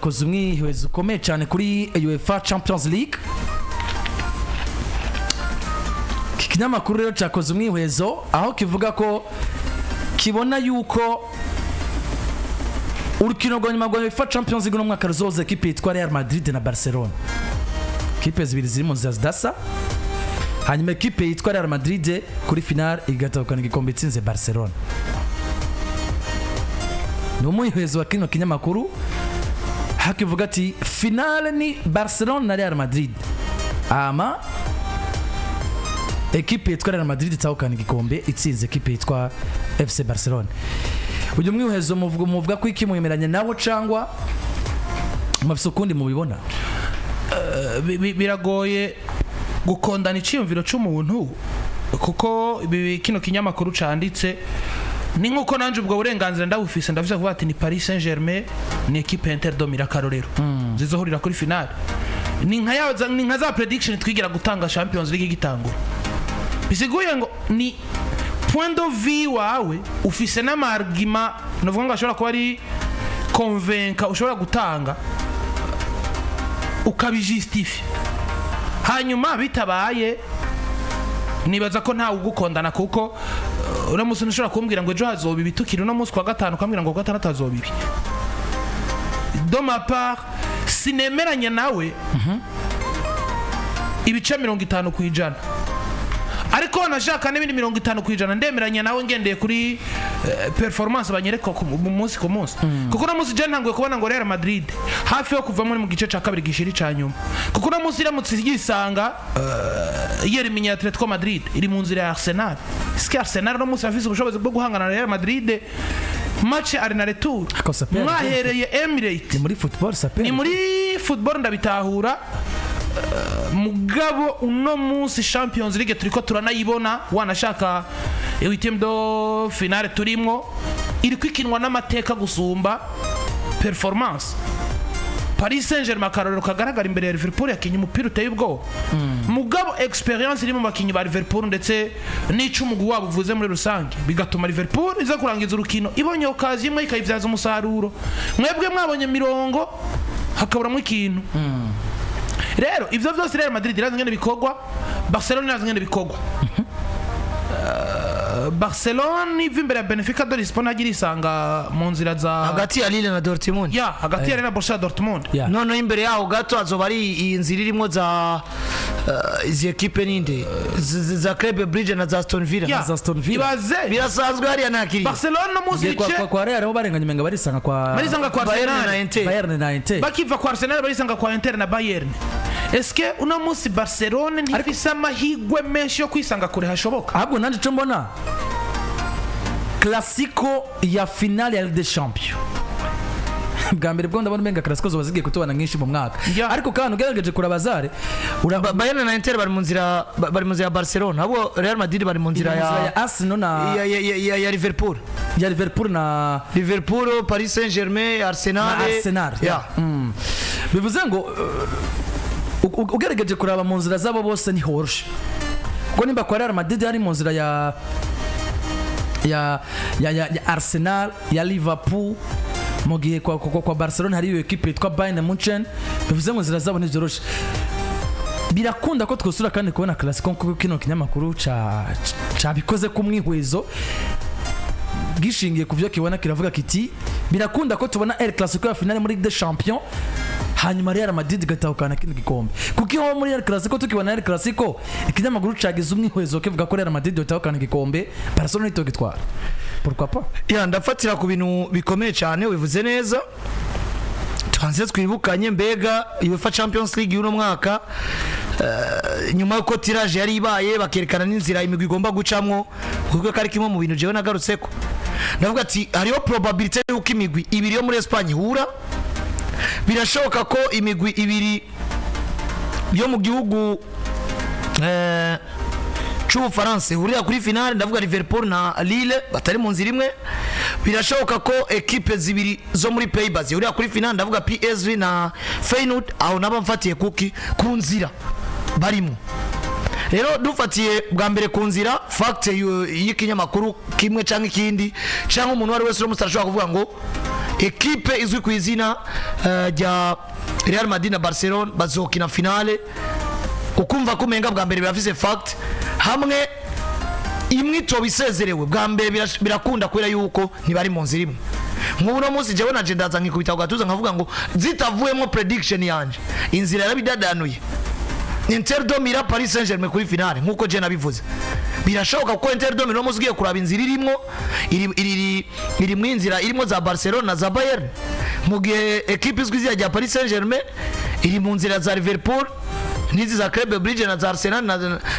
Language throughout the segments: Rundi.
Yakoze umwihwezo ukomeye cyane kuri UEFA Champions League. Iki kinyamakuru rero cyakoze umwihwezo aho kivuga ko kibona yuko urukino rwa nyuma rwa UEFA Champions League uno mwaka ruzoza ekipe yitwa Real Madrid na Barcelona, ekipe zibiri ziri mu nzira zidasa, hanyuma ekipe yitwa Real Madrid kuri finale igatahukana igikombe itsinze Barcelona. Ni umwihwezo wa kino kinyamakuru, hakivuga ati finale ni Barcelona na Real Madrid, ama ekipe yitwa Real Madrid itahukana igikombe itsinze ekipe yitwa FC Barcelona. Uyu mwihwezo muvuga ko iki? Mwemeranya nabo cangwa mufise ukundi mubibona? Biragoye gukondana iciyumviro c'umuntu, kuko kino kinyamakuru canditse ni nkuko nanje ubwo burenganzira ndabufise, ndafise kuvuga ati ni Paris Saint-Germain, ni équipe Inter de Milan, akarorero, zizohurira kuri finale. Ni nka za prediction twigira gutanga Champions League igitangura. Bisiguye ngo ni point de vue wawe, ufise n'ama arguments novuga ngo ashobora kuba ari convaincant, ushobora gutanga ukabijustifia. Hanyuma bitabaye, nibaza ko ntawe ugukondana, kuko uno munsi ntushobora kumbwira ngo ejo hazoba ibi, tukiri uno munsi kwa gatanu ukambwira ngo kuwa gatandatu hazoba ibi. De ma part, sinemeranya nawe ibice 50%, ariko wanashaka n'ibindi 50% ndemeranya nawe ngendeye kuri performance banyereka mu munsi ku munsi, kuko uno munsi je ntanguye kubona ngo Real Madrid hafi yo kuvamo ni mu gice ca kabiri gishiri ca nyuma, kuko uno munsi iramutse yisanga yeriminya Atletico Madrid iri mu nzira ya Arsenal. Est-ce que Arsenal uno munsi afise ubushobozi bwo guhangana na Real Madrid match aller na retour? Ariko ça peut. Mwahereye Emirates. Ni muri football, ça peut. Ni muri football, ndabitahura. Mugabo uno munsi Champions League turiko turanayibona, wanashaka huitième de finale turimwo iri kwikinwa n'amateka gusumba performance. Paris Saint-Germain, akarorero kagaragara, imbere ya Liverpool yakinye umupira uteye ubwoba, mugabo experience iri mu bakinyi ba Liverpool ndetse n'ico umugwi wabo uvuze muri rusange bigatuma Liverpool iza kurangiza urukino ibonye occasion imwe ikayibyaza umusaruro, mwebwe mwabonye mirongo hakaburamwo ikintu. Rero ivyo vyose Real Madrid irazi ngene bikorwa, Barcelona irazi ngene bikorwa. Barcelona iva imbere ya Benfica de Lisbonne agira isanga mu nzira za hagati ya Lille na Dortmund. Ya, hagati ya Real na Borussia Dortmund. Noneho imbere yaho gato hazoba ari iyi nzira irimo za izi ekipe ninde, za Club Brugge na za Aston Villa. Ya. Za Aston Villa. Ibaze Birasanzwe hariya nta kiriya. Barcelona no munsi Ngiye kwa, ice kwa Real aho barenganye umenga barisanga kwa barisanga kwa Bayern na Arsenal. Inter. Bayern na Inter. Bakiva kwa Arsenal barisanga kwa Inter na Bayern. Eske uno munsi Barcelona ntifise amahigwe menshi yo kwisanga kure hashoboka? Ahubwo nanjye icyo mbona, Clasico ya finale ya Ligue des Champions, bwa mbere bwo ndabona umenga Clasico zoba zigiye kutubana nyinshi mu mwaka. Ariko kandi ugerageje kuraba zare Bayern na Inter bari mu nzira, bari mu nzira ya Barcelona, ahubwo Real Madrid bari mu nzira ya ya Arsenal na ya Liverpool. Ya Liverpool na Liverpool, Paris Saint-Germain, Arsenal. Na Arsenal. Ya. Bivuze ngo ugerageje kuraba mu nzira zabo bose ntihoroshe, kuko nimba kwa Real Madrid ari mu nzira ya Arsenal, ya Liverpool, mu gihe kwa Barcelona hari iyo ekipe yitwa Bayern Munchen, bivuze ngo inzira zabo ntizoroshe. Birakunda ko twosura kandi kubona Clasico, kuko kino kinyamakuru ca cabikoze ku mwihwezo gishingiye ku byo kibona, kiravuga kiti birakunda ko tubona El Clasico ya finale muri Ligue des Champions, hanyuma Real Madrid igatahukana kino gikombe, kuko iyo muri El Clasico tukibona El Clasico, ikinyamakuru cagize umwihwezo kivuga ko Real Madrid yotahukana igikombe, Barcelona itogitwara. Pourquoi pas? Ya, ndafatira ku bintu bikomeye cyane ubivuze neza. Tubanze twibukanye, mbega UEFA Champions League y'uno mwaka, nyuma y'uko tirage yari ibaye bakerekana n'inzira imigwi igomba gucamwo, kuko kari kimwe mu bintu jewe nagarutseko, ndavuga ati hariho probabilité y'uko imigwi ibiri yo muri Espagne ihura, birashoboka ko imigwi ibiri yo mu gihugu c'Ubufaransa ihurira kuri finale, ndavuga Liverpool na Lille batari mu nzira imwe, birashoboka ko ekipe zibiri zo muri Pays-Bas zihurira kuri finale, ndavuga PSV na Feyenoord. Aho naba mfatiye kuki? Ku nzira barimo. Rero dufatiye bwa mbere ku nzira, fact y'ikinyamakuru kimwe cyangwa ikindi cyangwa umuntu uwo ari wese uramutse arashobora kuvuga ngo Ekipe izwi ku izina rya Real Madrid na Barcelona bazokina finale, ukumva ko umenga bwa mbere birafise fact hamwe imwe itoba isezerewe bwa mbere birakunda kubera yuko ntibari mu nzira imwe. Nk'ubu uno munsi jewe naje ndaza nkikubita ku gatuza nkavuga ngo zitavuyemo prediction yanje, inzira yarabidadanuye, Inter de Milan, Paris Saint-Germain kuri finale, nkuko je nabivuze birashoboka, kuko Inter de Milan uno munsi ugiye kuraba inzira irimwo, iri mu inzira irimo za Barcelona na za Bayern, mu gihe equipe izwi izina rya Paris Saint-Germain iri mu nzira za Liverpool n'izi za Club Brugge na za Arsenal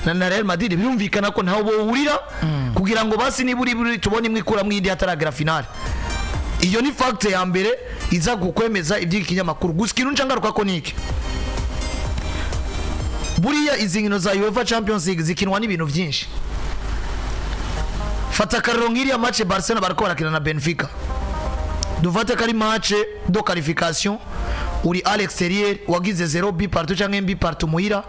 na Real Madrid. Birumvikana ko ntaho bohurira kugira ngo basi niburi buri tubone imwe ikuramwo indi hataragera finale. Iyo ni fact ya mbere iza kukwemeza iby'iki kinyamakuru. Gusa ikintu nca ngaruka ko niki: buriya izi nkino za UEFA Champions League zikinwa n'ibintu byinshi. Fata akarero nk'iriya match Barcelona bariko barakina na Benfica, dufate ko ari match de qualification, uri à l'extérieur, wagize 0 but partout canke but partout muhira.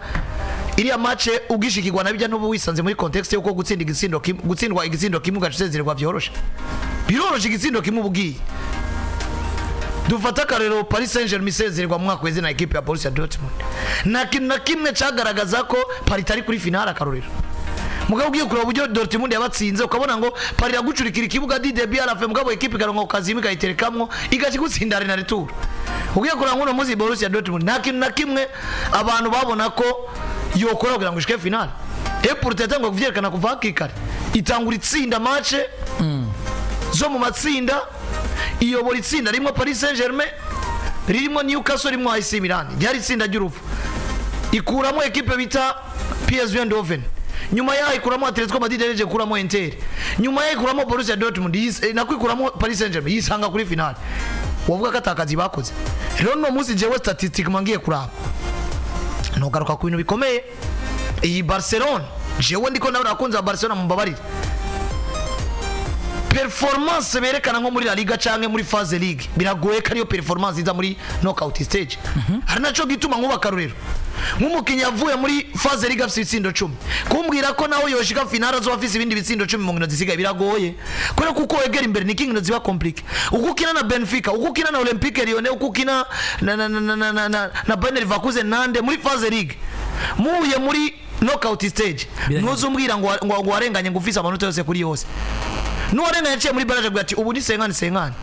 Iriya match ugishikirwa na bijya n'ubu wisanze muri contexte yuko gutsinda igitsindo kimwe, gutsindwa igitsindo kimwe ugaca usezererwa vyoroshe, biroroshe, igitsindo kimwe ubugiye. Dufate akarero Paris Saint Germain isezererwa mu mwaka weze na ekipe ya Borussia Dortmund, nta kintu na kimwe cagaragaza ko Paris itari kuri finale. Akarorero, mugabo ugiye kureba uburyo Dortmund yabatsinze, ukabona ngo Paris iragucurikira ikibuga du début à la fin, mugabo ekipe ikaronka kazima ikayiterekamwo igaca igutsinda aller na retour. Ugiye kureba nk'uno munsi Borussia Dortmund, nta kintu na kimwe abantu babona ko yokora kugira ngo ishike finale, et pourtant yatanguye kuvyerekana kuva hakiri kare, itangura itsinda match zo mu matsinda, iyobora itsinda rimwe Paris Saint-Germain, ririmo Newcastle, ririmo AC Milan, ryari itsinda ry'urupfu. Ikuramo ekipe bita PSV Eindhoven, nyuma yaho ikuramo Atletico Madrid yaje kuramo Inter, nyuma yaho ikuramo Borussia Dortmund, nako ikuramo Paris Saint-Germain, yisanga kuri finale. Wavuga ko atakazi bakoze. Rero no munsi jewe statistiquement ngiye kuraba, nogaruka ku bintu bikomeye. Iyi Barcelona, jewe ndiko ndabona, abakunzi ba Barcelona mumbabarire, performance berekana nko muri La Liga canke muri phase league biragoye ko ariyo performance iza muri knockout stage. Hari naco gituma nkuba akarorero nk'umukinnyi yavuye muri phase league afise ibitsindo 10, kumbwira ko nawe yoshika finale azoba afise ibindi bitsindo 10 mu nkino zisigaye biragoye, kubera ko uko wegera imbere niko inkino ziba compliqué. Uko ukina na Benfica, uko ukina na Olympique Lyon, uko ukina na Bayer Leverkusen nande muri phase league, muhuye muri knockout stage, ntuzumbwira ngo warenganye, ngo ufise amanota yose kuri yose. N'uwarenganye aciye muri barrage avuga ati ubu ni cinquante cinquante,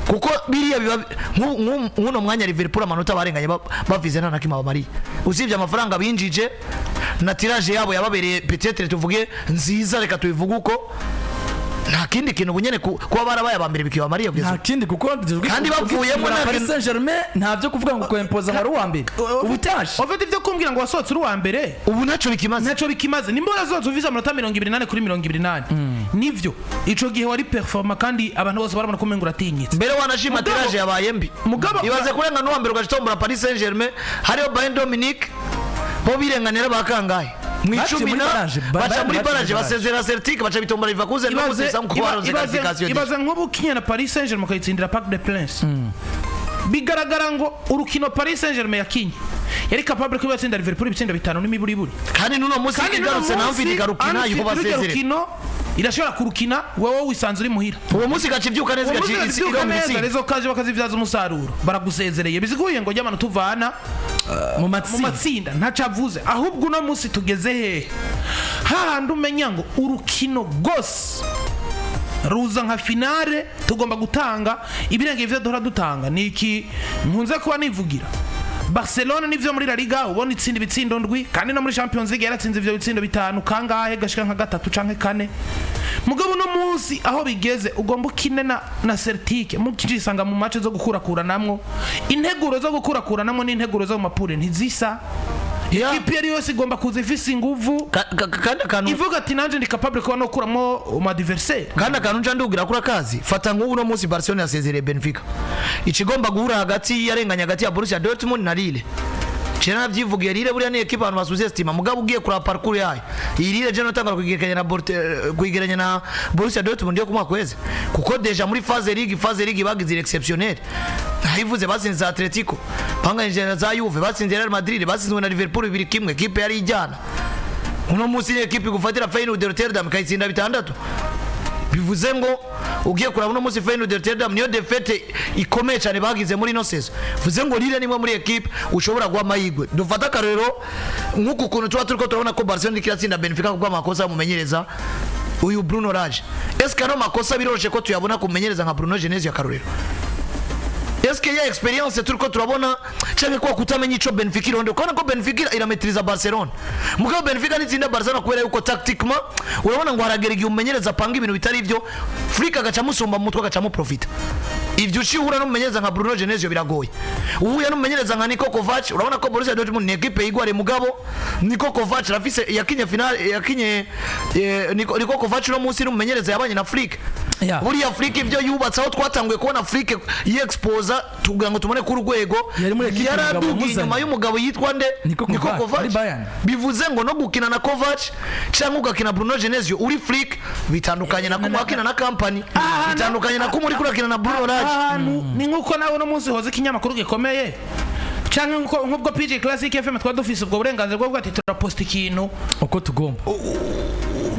kuko biriya biba nk'uno mwanya Liverpool amanota barenganye bavize nta na kimwe bamariye usibye amafaranga binjije na tirage yabo yababereye peut-être tuvuge nziza, reka tubivuge uko. Nta kindi kintu bunyene kuba barabaye aba mbere bikibamariye kugeza Nta ubu. kindi, kuko Kandi bavuyemo nta Paris Saint-Germain, nta byo kuvuga ngo kwempoza ngo ari uwa mbere ubu utashe. Ufite ibyo kumbwira ngo wasohotse uri uwa mbere, Ubu ntacyo bikimaze. Ntacyo bikimaze. Nimba warasohotse ufise amanota 24 kuri 24, nivyo ico gihe wari performant kandi abantu bose barabona ko umengo uratinyitse. Mbere wanashima tirage yabaye mbi. Ibaze kurenga n'uwa mbere ugatombora Paris Saint-Germain, hariyo Bayern Dominique, bo birenganira bakangahe mu Baciye icumi muri na barrage, baca Bayern muri baciye barrage, muri barrage. basezera Celtic, baca bitombora Leverkusen no gusesa kuko baronse qualification. Ibaze nk'ubu ukinye na Paris Saint Germain ukayitsindira Parc des Princes, bigaragara ngo urukino Paris Saint Germain yakinye yari capable kuba yatsinda Liverpool ibitsindo bitanu n'imiburiburi. Kandi n'uno munsi Kandi n'uno igarutse na munsi, Anfield igarukina Anfield yuko rujya basezerera. rukino irashobora kurukina wowe wisanze uri muhira. Uwo munsi igaca ibyuka neza, Uwo munsi igaca irabyuka ironka neza, ibitsinda. rezo kaje bakazibyaza umusaruro, baragusezereye. Biziguye ngo jya tuvana mu mu matsinda. Matsinda ntacyo avuze. Ahubwo uno munsi tugeze hehe? Hahandi umenya ngo urukino rwose ruza nka finale, tugomba gutanga ibirenge ivyo duhora dutanga. Ni iki nkunze kuba nivugira: Barcelona nivyo muri La Liga ubona itsinda ibitsindo ndwi, kandi no muri Champions League yaratsinze ivyo bitsindo bitanu kangahe gashika nka gatatu canke kane. Mugabo uno munsi aho bigeze, ugomba ukine na Celtic, mukijisanga mu match zo gukurakura namwo, integuro zo gukurakuranamwo n'integuro zo mu ma poules ntizisa. Ikipe iyo ari yose igomba kuza ifise inguvu, Kandi akantu ivuga ati nanje ndi capable kuba nokuramo umu adversaire. Kandi akantu nca ndubwira kuri akazi, fata nk'ubu uno munsi Barcelona yasezereye Benfica, ikigomba guhura hagati yarenganye hagati ya Borussia Dortmund na Lille. Je navyivugiye, Lille buriya ni ekipe abantu basuzestima, mugabo ugiye kuraba parcours yayo, iyi Lille je notangura kuyigereranya na kuyigereranya na Borussia Dortmund yo ku mwaka weze, kuko déjà muri phase league bagize exceptionnel. Nayivuze, batsinze za Atletico, banganyije na za Juve, batsinze Real Madrid, batsinzwe na Liverpool 2-1, ekipe yari ijyana. Uno munsi ni ekipe igufatira Feyenoord Rotterdam ikayitsinda 6. Bivuze ngo ugiye kuraba uno munsi, Feyenoord Rotterdam niyo défaite ikomeye cyane bagize muri ino saison. Bivuze ngo Lille nimwe muri équipe ushobora guha amahirwe. Dufate akarorero nk'uku kuntu tuba turiko turabona ko Barcelona iriko iratsinda Benfica kubwo amakosa y'umumenyereza uyu Bruno Lage. Est-ce ano makosa biroroshe ko tuyabona kumenyereza nka Bruno Genesio? Akarorero, eske ya expérience turiko turabona canke kwa kutamenya ico Benfica ironde, ukabona ko Benfica irametriza Barcelona, mugabo Benfica nitsinda Barcelona kubera yuko tactiquement urabona ngo haragera igihe umumenyereza apanga ibintu bitari ivyo, Flick agaca amusumba mu mutwe, agaca amuprofita. Ivyo uciye n'umumenyereza nka Bruno Genesio biragoye. Uhuye n'umumenyereza nka Niko Kovac, urabona ko Borussia Dortmund ni équipe yigware, mugabo Niko Kovac arafise, yakinye finale, yakinye Niko Kovac no munsi n'umumenyereza yabanye na Flick. Buriya Flick ibyo yubatse, aho twatanguye kubona Flick yexposa tugira ngo tubone ku rwego Yari muri équipe umugabo yaradugiye wamuzanye. Inyuma y'umugabo yitwa nde? Niko Kovac, muri Bayern. Bivuze ngo no gukina na Kovac cyangwa ugakina Bruno Genesio uri Flick bitandukanye na kumwe wakina na Kompany, bitandukanye na kumwe uri kurakina na Bruno Lage. Ahantu ni nk'uko nawe uno munsi hoze ikinyamakuru gikomeye canke nk'ubwo PG Classic FM twari dufise ubwo burenganzira bwo kuvuga ati turaposta ikintu uko tugomba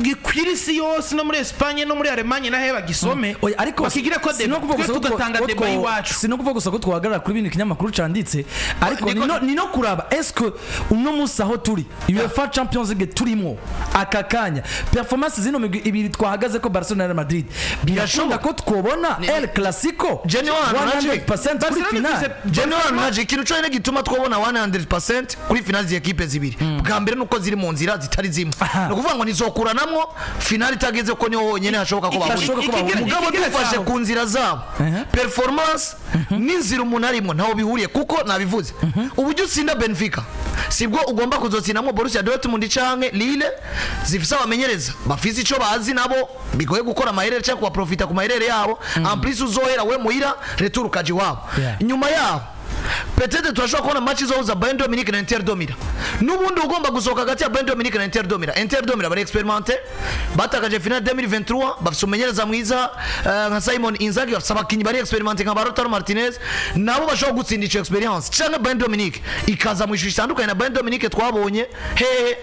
gikwira isi yose, no muri Espagne no muri Allemagne nahe bagisome, Oya, ariko bakigire ko si no débat, kuvuga twe gusa ko tugatanga ko débat y'iwacu. Si no kuvuga gusa ko twahagarara kuri bino ikinyamakuru canditse, ariko ni no kuraba est-ce que uno munsi aho turi, UEFA Champions League turimo aka kanya, performance zino migwi ibiri twahagaze ko, Barcelona na Real Madrid, birakunda ko twobona El Clasico Genuine, 100% kuri Barcelona finale. General Manager, ikintu cyonyine gituma twabona 100% kuri finale z'iyi zibiri, bwa mbere nuko ziri mu nzira zitari zimwe. Ni ukuvuga ngo nizokuranamwo finale itageze, ko niho honyine hashoboka ko bahurira. Hashoboka ko bahurira. Mugabo Ikigira dufashe cyaho. ku nzira zabo, performance n'inzira umuntu arimo ntaho bihuriye, kuko nabivuze, uburyo utsinda Benfica sibwo ugomba kuzotsinamo Borussia Dortmund canke Lille zifise abamenyereza bafise ico bazi, nabo bigoye gukora amaherere cyangwa kubaprofita ku maherere yabo. En plus uzohera we muhira, retour ukaja iwabo. Nyuma yaho peut-être turashobora kubona match izohuza Bayern de Munich na Inter de Milan. N'ubundi ugomba gusohoka hagati ya Bayern de Munich na Inter de Milan. Inter de Milan bari expérimenté, batakaje finale 2023, bafise umumenyereza mwiza nka Simon Inzaghi, bafise abakinyi bari expérimenté nka Lautaro Martinez, nabo bashobora gutsinda ico expérience, canke Bayern de Munich ikaza mu ishusho itandukanye na Bayern de Munich twabonye hehe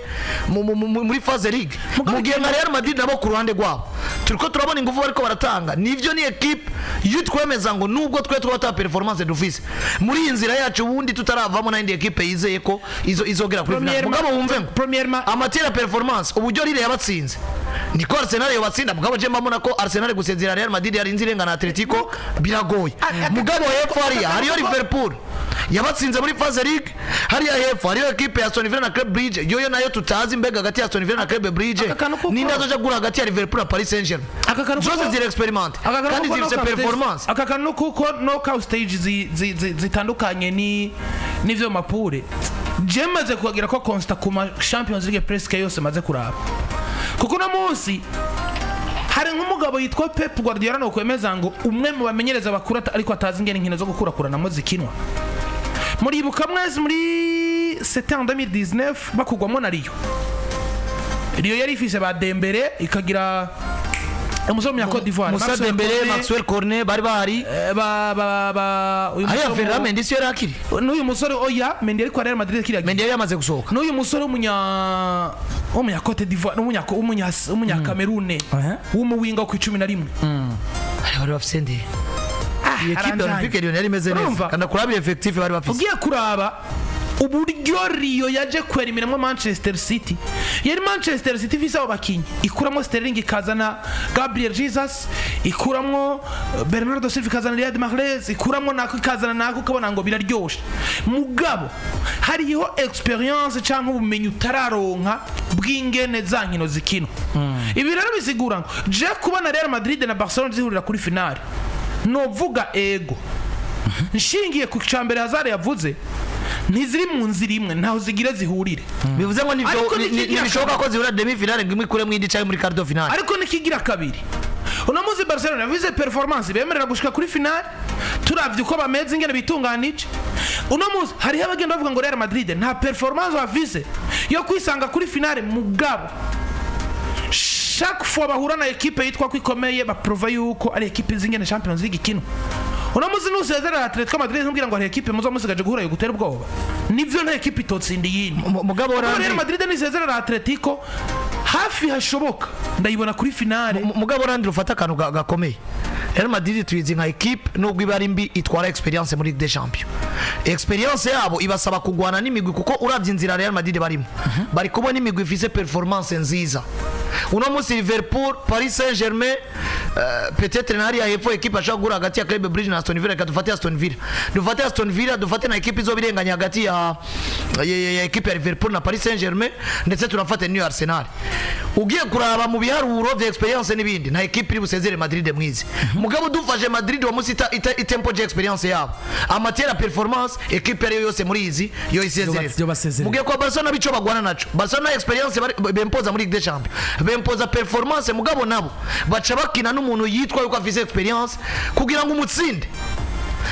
muri phase league. Mu gihe nka Real Madrid nabo ku ruhande rwabo turiko turabona ingufu bariko baratanga, nivyo ni équipe yitwemeza ngo nubwo twe twaba ta performance dufise muri iyi nzira yacu, ubundi tutaravamo n'indi équipe yizeye ko izo izogera kuri finale. Mugabo wumve ngo Premièrement, amatera performance, uburyo Lille yabatsinze niko Arsenal yobatsinda. Mugabo je mbona ko Arsenal gusezera Real Madrid yarinze irengana Atletico biragoye. Mugabo hepfo hariya hariyo Liverpool yabatsinze muri phase league, hariya hepfo hariyo équipe ya Aston Villa na Club Brugge, yoyo nayo tutazi. Mbega hagati ya Aston Villa na Club Brugge Aka kantu kuko- ninde azoja gura hagati ya Liverpool na Paris Saint-Germain? Aka kantu Zose kuko- ziri expérimentées Aka kantu kandi kuko zifise knockout stage- performance. Aka kantu kuko knockout stage zitandukanye ni n'ivyo ma poules, je maze kuhagira ko constat ku ma Champions League presque yose maze kuraba, kuko uno munsi hari nk'umugabo yitwa Pep Guardiola no kwemeza ngo umwe mu bamenyereza bakuru ariko atazi ingene inkino zo gukurakuranamo zikinwa. Muribuka mwese muri c'était en 2019 bakugwamo na Rio. Rio yari ifise ba Dembele, ikagira umusore w'umunya Cote d'Ivoire Moussa Maxwell Dembele, Cornet, Maxwell Cornet bari bahari. Ba ba ba uyu Hariya musore Ferland Mendy siyo yari akiri? N'uyu musore, oya, Mendy ariko Real Madrid kiriya gihe. Mendy yari yamaze gusohoka. N'uyu musore w'umunya Cote d'Ivoire n'umunya Cameroon w'umuwinga wo ku 11. Hari bari bafise nde? Iyi équipe ya Aranjanye. Olympique Lyon yari imeze neza. Urumva? Kanda kurabira effectif bari bafise. Ugiye kuraba uburyo Rio yaje kweriminamo Manchester City, yari Manchester City ifise abo bakinyi, ikuramo Sterling ikazana Gabriel Jesus, ikuramo Bernardo Silva ikazana Riyad Mahrez, ikuramo nako ikazana nako, ukabona ngo biraryoshe. Mugabo hariho expérience canke ubumenyi utararonka bw'ingene za nkino zikinwa. Ibi rero bisigura ngo je kubona Real Madrid na Barcelona zihurira kuri finale, novuga ego, nshingiye ku cambere Hazard yavuze, ntiziri mu nzira imwe, ntaho zigira zihurire. Bivuze ngo nivyo Ariko nikigira ntibishoboka ko zihura demi finale ngo imwe ikuremo indi canke muri quart de finale. Ariko nikigira kabiri, uno munsi Barcelona yavuze performance bemerera gushika kuri finale, turavye uko bameze, ingene bitunganije uno munsi. Hariho abagenda bavuga ngo Real Madrid nta performance bafise yo kwisanga kuri finale, mugabo chaque fois bahura na équipe yitwa ko ikomeye, baprova yuko ari équipe zingene Champions League ikinwa. Uno munsi nusezerera Atletico Madrid, ntubwira ngo hari équipe muzo musigaje guhura yo gutera ubwoba. Nivyo, nta équipe itotsinda iyindi. Mugabo Kuko Real Randy Madrid nisezerera Atletico, Hafi hashoboka ndayibona kuri finale. Mugabo randi rufata akantu gakomeye. Real Madrid tuyizi nka equipe, nubwo iba ari mbi, itwara experience muri Ligue des Champions. Experience yabo ibasaba kugwana n'imigwi, kuko uravye inzira Real Madrid barimo, bari kubona imigwi ifise performance nziza uno munsi: Liverpool, Paris Saint-Germain, peut-être na hariya hepfo equipe ashobora guhura hagati ya Club Brugge na Aston Villa. Reka dufate Aston Villa, dufate Aston Villa, dufate na equipe izobirenganya hagati ya equipe ya Liverpool na Paris Saint-Germain, ndetse turafate n'iyo Arsenal. Ugiye kuraba mu biharuro vya experience n'ibindi, nta equipe iri busezere Madrid mwizi. Mugabo dufashe Madrid wa musi itempo experience yabo amatera performance, equipe ariyo yose muri izi yo isezerera. Yo basezerera. Mugiye kwa Barcelona, bico bagwana naco, Barcelona experience bempoza muri Ligue des Champions, bempoza performance, mugabo nabo baca bakina n'umuntu yitwa yuko afise experience. Kugira ngo umutsinde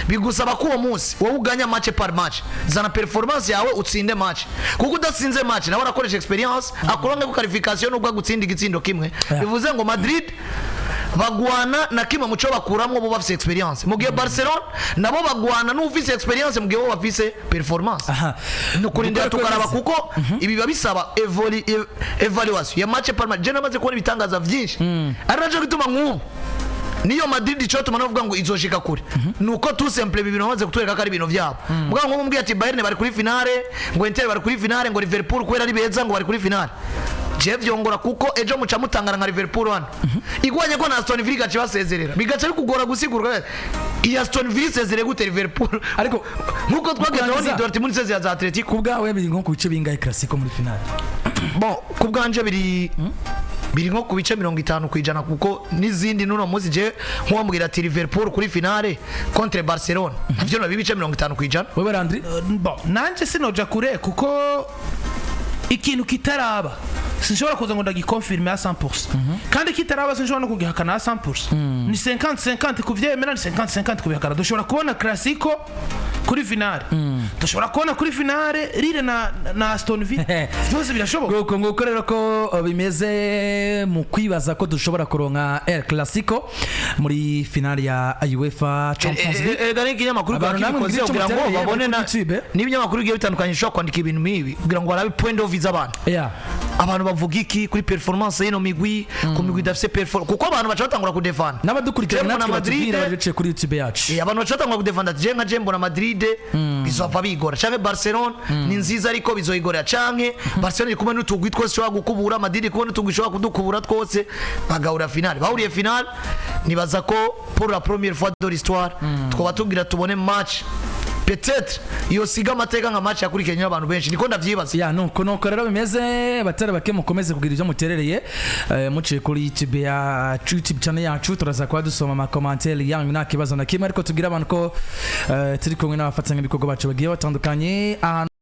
bigusaba ko uwo munsi wowe uganya match par match, zana performance yawe utsinde match, kuko udatsinze match nawe arakoresha experience akuronke ku qualification nubwo agutsinda igitsindo kimwe. Bivuze ngo Madrid bagwana na kimwe muco bakuramwo bo bafise experience, mu gihe Barcelona nabo bagwana n'ufise experience, mu gihe bo bafise performance. Ni ukurindira Gukora tukaraba, kwezi. kuko ibi biba bisaba evaluation ya match par match. Je namaze kubona ibitangaza vyinshi, ari naco gituma nk'ubu niyo Madrid ico tuma navuga ngo izoshika kure, nuko tout simple ibi bintu bamaze kutwereka ko ari ibintu vyabo. Mugabo nk'ubu mbwiye ati Bayern bari kuri finale, ngo Inter bari kuri finale, ngo Liverpool kubera ari beza ngo bari kuri finale, je vyongora, kuko ejo muca mutangana nka Liverpool hano igwanye ko na Aston Villa igaca ibasezerera, bigaca bikugora gusigura iyi Aston Villa isezereye gute Liverpool. Ariko nkuko twagenze kurangiza- ni Dortmund isezerera za Atletico. Ku bwawe biri nko ku bice bingahe Clasico muri finale? Bon, ku bwanje biri nko ku bice 50%, kuko n'izindi n'uno munsi je nkuwambwira ati Liverpool kuri finale contre Barcelona, navyo nabi bice 50%. Wewe Landry? Bon, nanje sinoja kure, kuko ikintu kitaraba sinshobora kuza ngo ndagikonfirme à 100%, kandi kitaraba sinshobora no kugihakana à 100%. Ni 50-50 kuvyemera, ni 50-50 kubihakana. Dushobora kubona Clasico kuri finale, dushobora kubona kuri finale Lille na Aston Villa, byose birashoboka. Nguko nguko rero ko bimeze mu kwibaza ko dushobora kuronka El Clasico muri finale ya UEFA Champions League. Erega n'ikinyamakuru Abantu namwe kibikoze mugira ico kugira ngo mutereye babone kuri na YouTube. n'ibinyamakuru bigiye bitandukanye bishobora kwandika ibintu nk'ibi kugira ngo barabe point of view z'abantu, abantu bavuga iki kuri performance y'ino migwi, ku migwi idafise performance, kuko abantu baca batangura kudefanda. N'abadukurikirana Jewe natwe mbona batubwira Madrid- bari kuri YouTube yacu. Abantu baca batangura kudefanda ati je nka je mbona Madrid bizova bigora, canke Barcelona ni nziza ariko bizoyigorera, canke Barcelona iri kumwe n'utugwi twose ishobora gukubura, Madrid iri kumwe n'utugwi ishobora kudukubura twose, bagahura finale. Bahuriye finale, nibaza ko pour la première fois de l'histoire twaba tubwira tubone match peut-être yosiga amateka nka match yakurikiranye n'abantu benshi, niko ndavyibaza. Ya, nuko rero bimeze. Batari bake mukomeze kugira ibyo muterereye muciye kuri YouTube ya YouTube channel yacu, turaza kuba dusoma ama commentaire yanyu nta kibazo na kimwe. Ariko tubwire abantu ko turi kumwe n'abafatanyabikorwa bacu bagiye batandukanye ahantu.